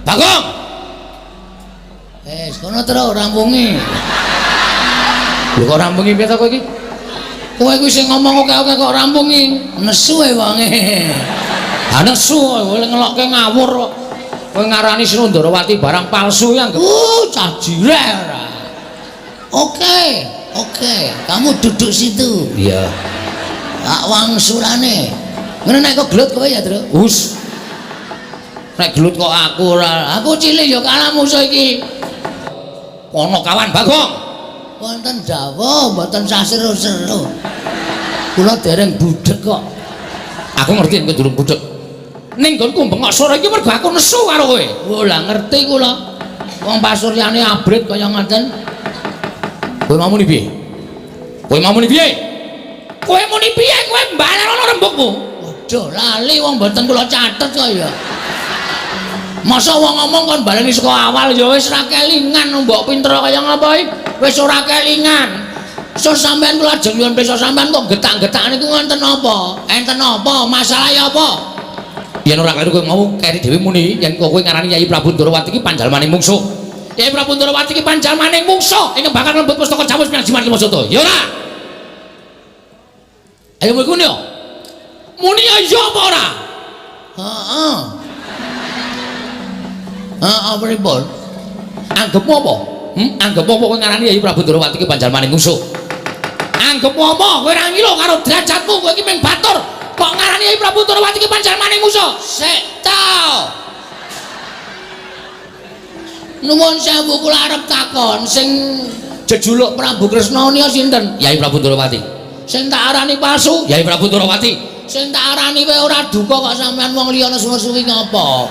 Bagong. Wis kono terus rampungi. Lho kok rampungi piye to kowe iki? Kowe kuwi sing ngomong oke-oke kok rampungi. Nesu e wonge. Ha nesu kowe ngelokke ngawur kok. Kowe ngarani Srundharawati barang palsu ya anggep. Cah jireh ora. Oke, oke. Kamu duduk situ. Iya. Tak wangsulane. Ngene nek kok gelut kowe ya, Truk. Hus. Nek gelut kok aku ora. Aku cilik ya kalah musuh iki. Ana kawan Bagong. Wonten dawuh mboten sah seru-seru. Kula dereng budheg kok. Aku ngerti yen kowe durung budheg. Ning nggonku bengok sore iki mergo aku nesu karo kowe. Oh lah ngerti kula. Wong pasuryane abrit kaya ngoten. Kowe mau muni piye? Kowe mau muni piye? Kowe muni piye? Kowe mbalenono rembugmu. Waduh, lali wong mboten kula catet kok ya. Masa wong ngomong kon baleni saka awal ya wis ra kelingan mbok pinter kaya ngapa iki? Wis ora kelingan. So sampean kula ajeng nyuwun pirsa sampean kok getak-getak niku wonten apa? Enten apa? Masalahe apa? Yen ora kleru kowe mau keri dhewe muni yen kowe ngarani Yayi Prabu Ndorowati iki panjalmaning mungsuh. Yayi Prabu Ndorowati iki panjalmaning mungsuh ing bakar lembut pustaka Jamus Miang Jimat Lima. Ya ora? Ayo muni yo. Muni ya apa ora? Heeh. Heeh, pripun? Anggepmu apa? Anggepmu apa kowe ngarani Yayi Prabu Ndorowati iki panjalmaning mungsuh? Anggepmu apa? Kowe ora ngilo karo derajatmu, kowe iki mung batur. Kok ngarani Yayi Prabu Ndorowati iki panjalmaning mungsuh? Sik ta. Nuwun sewu kula arep takon sing jejuluk Prabu Kresna nika sinten? Yayi Prabu Ndorowati. Sing tak arani palsu? Yayi Prabu Ndorowati. Sing tak arani kowe ora duka kok sampean wong liya nesu-nesu ngapa?